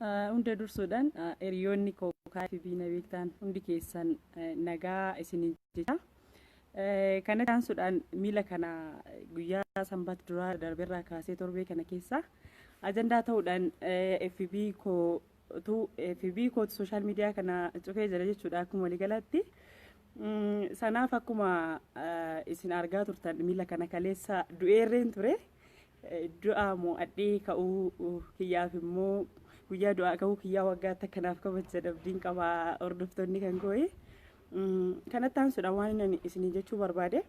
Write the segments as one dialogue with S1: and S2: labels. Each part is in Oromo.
S1: Hunda dursuudhaan hiriyoonni koo FB na beektan hundi keessan nagaa isiniin jecha. Kanatti aansuudhaan miila kana guyyaa Sanbata duraa darberraa kaasee torbee kana keessa ajandaa ta'uudhaan FB kootu FB kootu social media kana cufee jira jechuudha akkuma waliigalaatti. Sanaaf akkuma isin argaa turtan miila kana kaleessa du'eerreen ture. Du'aa mo'adhee ka'uu kiyyaaf immoo guyyaa du'aa ka'uu kiyyaa waggaatti akkanaaf kabajan abdiin qaba hordoftoonni kan koo'e. Kanatti aansuudhaan waan inni isinii jechuu barbaade,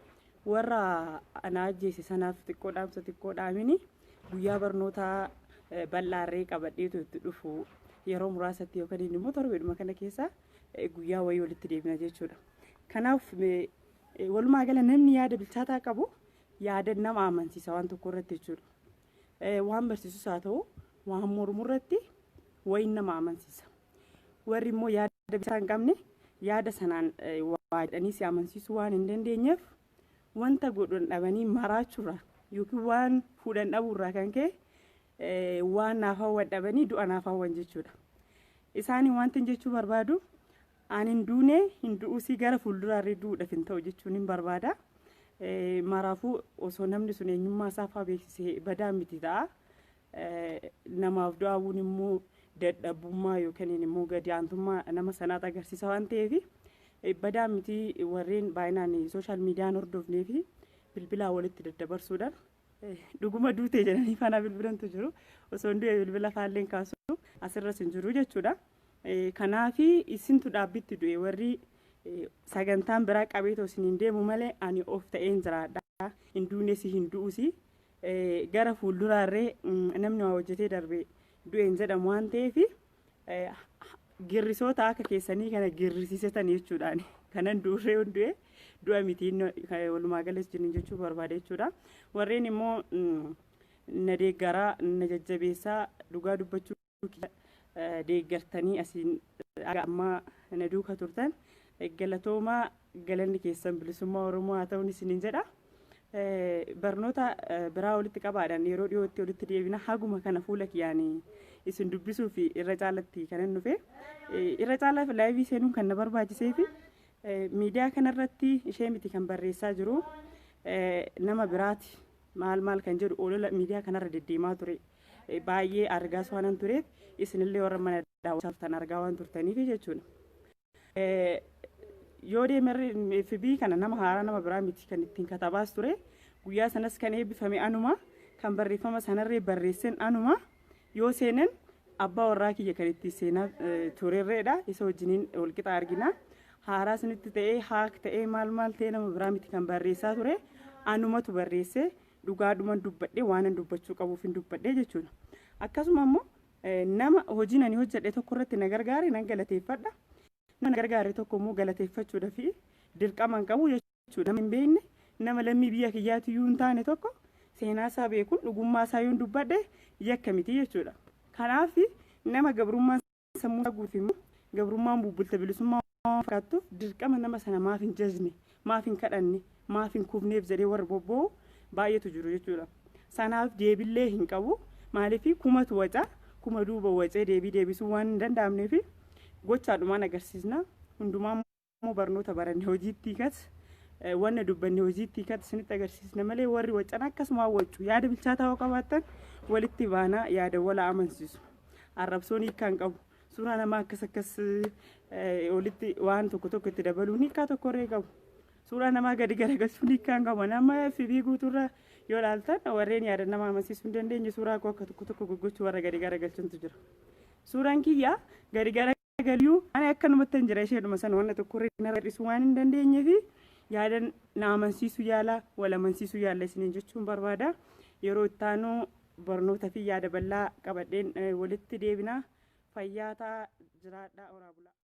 S1: warra ana ajjeese sanaaf xiqqoo dhaamsa xiqqoo dhaamini guyyaa barnootaa bal'aarree qabadheetu itti dhufu yeroo muraasatti yookaan immoo torbeedhuma kana keessa guyyaa wayii walitti deebina jechuudha. Kanaaf walumaa gala namni yaada bilchaataa qabu yaada nama amansiisa waan tokko irratti jechuudha. Waan barsiisus haa ta'u, waan mormu irratti wayiin nama amansiisa. Warri immoo yaada bilchaataa hin qabne yaada sanaan waa jedhanii si amansiisuu waan hin dandeenyeef, wanta godhan dhabanii maraachuurraa yookiin waan fuudhan dhabuurraa kan ka'e waan naaf hawwan dhabanii du'a naaf hawwan jechuudha. Isaanii wanti jechuu barbaadu, ani hin duune, hin du'usii, gara fuulduraarree du'uudhaaf hin ta'u jechuun hin barbaada. Maraafuu osoo namni sun eenyummaa isaa fa'aa beeksisee badaa miti ta'a. Namaaf du'aawuun immoo dadhabummaa yookaan immoo gadi aantummaa nama sanaatu agarsiisa waan ta'eef badaa miti. Warreen baay'inaan social mediaan hordofnee fi bilbilaa walitti daddabarsuudhaan dhuguma duutee jedhanii faana bilbilantu jiru. Osoo hin du'e bilbila faalleen kaasu asirras hin jiru jechuudha. Kanaafi isintu dhaabbitti du'e, warri sagantaan biraa qabeetoo isiniin deemu malee ani of ta'een jiraadha. Hin duunes, hin du'usi. Gara fuulduraarree namni waa hojjetee darbe du'een jedhamu waan ta'eef, girrisoota akka keessanii kana girrisiisetan jechuudhaan kanan du'urree du'e du'a mitiin walumaa galas jirin jechuu barbaade jechuudha. Warreen immoo na deeggaraa, na jajjabeessaa, dhugaa dubbachuu deeggartanii asiin ammaa na duuka turtan, galatoomaa, galanni keessan bilisummaa Oromoo haa ta'uun isiniin jedha. Barnoota biraa walitti qabaadhaan yeroo dhiyootti walitti deebina. Haguma kana fuula kiyyaan isin dubbisuu fi irra caalatti kanan dhufe, irra caalaa live seenuun kan na barbaachisee fi miidiyaa kanarratti ishee miti kan barreessaa jiru, nama biraati, maal maal kan jedhu olola miidiyaa kanarra deddeemaa ture baay'ee argaas waan tureef, isinillee warra mana daawwachaa turtan argaa waan turtaniif jechuudha. Yoo deemarri FB kana nama haaraa, nama biraa miti kan ittiin katabaas ture. Guyyaa sanas kan eebbifame anuma, kan barreeffama sanarree barreessen anuma. Yoo seenan abbaa warraa kiyya kan ittiin seenaa turerreedha, isa wajjiniin walqixa argina. Haaraa sunitti ta'ee, hack ta'ee, maal maal ta'ee, nama biraa miti kan barreessaa ture, anumatu barreesse. Dhugaadhuman dubbadhe, waanan dubbachuu qabuuf hin dubbadhe jechuudha. Akkasuma immoo nama hojii ani hojjedhe tokko irratti na gargaare nan galateeffadha. Nama na gargaare tokko immoo galateeffachuudhaaf dirqama hin qabu jechuudha. Nama hin beekne, nama lammii biyya kiyyaatti iyyuu hin taane tokko seenaa isaa beekuun dhugummaa isaa yoon dubbadhe yakka miti jechuudha. Kanaaf nama gabrummaan sammuu isaa guutu immoo gabrummaan bubbulta bilisummaa waan fakkaattuuf, dirqama nama sana maaf hin jajne, maaf hin kadhanne, maaf hin kufneef jedhee warra bobba'u baay'eetu jiru jechuudha. Sanaaf deebillee hin qabu. Maaliif kumatu waca, kuma duuba wacee deebii deebisuu waan hin danda'amneef gochaadhumaan agarsiisna. Hundumaa immoo barnoota baranne hojiitti hiikat, wanna dubbanne hojiitti hiikat isinitti agarsiisna malee warri wacan akkasuma wacu. Yaada bilchaataa yoo qabaattan walitti baanaa, yaada wala amansiisu. Arrabsoon hiikkaa hin qabu. Suuraa namaa akkas akkas walitti waan tokko tokko itti dabaluun hiikkaa tokko irree qabu. Suuraa namaa gadi garagalchuun hiikkaa hin qabu. Nama FB guutuurra yoo ilaaltan, warreen yaada nama amansiisuu hin dandeenye suuraa koo akka tokko tokko goggoochuu warra gadi garagalchantu jira. Suuraan kiyya gadi garagaluu ani akkanumatti hin jira, isheedhuma sana wanna tokko irra narra hir'isuu waan hin dandeenyee fi yaada na amansiisuu yaala, wal amansiisuu yaala isiniin jechuun barbaada. Yeroo itti aanu barnoota fi yaada bal'aa qabadheen walitti deebina. Fayyaa ta'a, jiraadhaa, horaa bulaa.